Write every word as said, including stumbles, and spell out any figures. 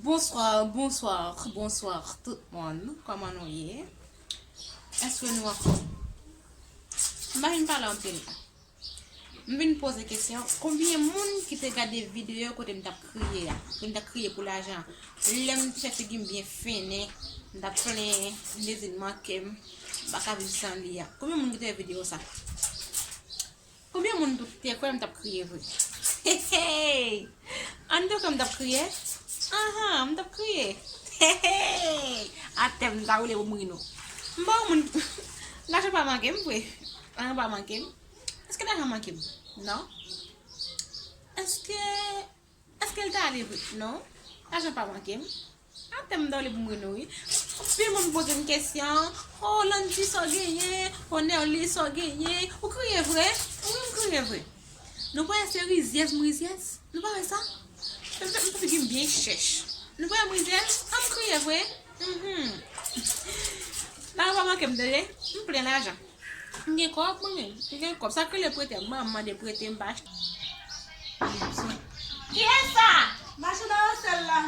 Bonsoir, bonsoir, bonsoir tout moun. Kòman nou ye? Èske nou anfòm? M pa vin pale anpil. M vin poze kesyon, konbyen moun ki te gade videyo kote m t ap kriye a? Kote m t ap kriye pou lajan. Lè m te fè figi m byen fennen, m t ap plenyen, m te di l manke m, m pa ka viv san li a. Konbyen moun ki te wè videyo sa? Konbyen moun te kwè m t ap kriye vre? Hey, hey! Ann te kwè m t ap kriye? Ahan, m t ap kriye. Hey, hey! Atè m ta woule pou m ri nou. M pa yon moun. Lajan pa manke m vre. Lajan pa manke m. Èske lajan manke m? Non. Èske Èske l ta ale vre? Non. Lajan pa manke m. Atè m ta woule pou m ri nou wi. Anpil moun poze m kesyon. Oh, Landy, sa w genyen? Oh, Nerly, sa w genyen? Ou kriye vre? Wi, m kriye vre. Nou pa wè se rizyèz m rizyèz? Nou pa wè sa? M fè, m fè figi m byen chèch. Nou pa wè m rizyèz? An, m kriye vre? Mhm. Lajan pa manke m, tande? M plen lajan. M gen kòb mwen menm. M gen kòb. Sa k rele prete? Manman mande prete, m pa achte. Kiyès sa? Machann Marcel la.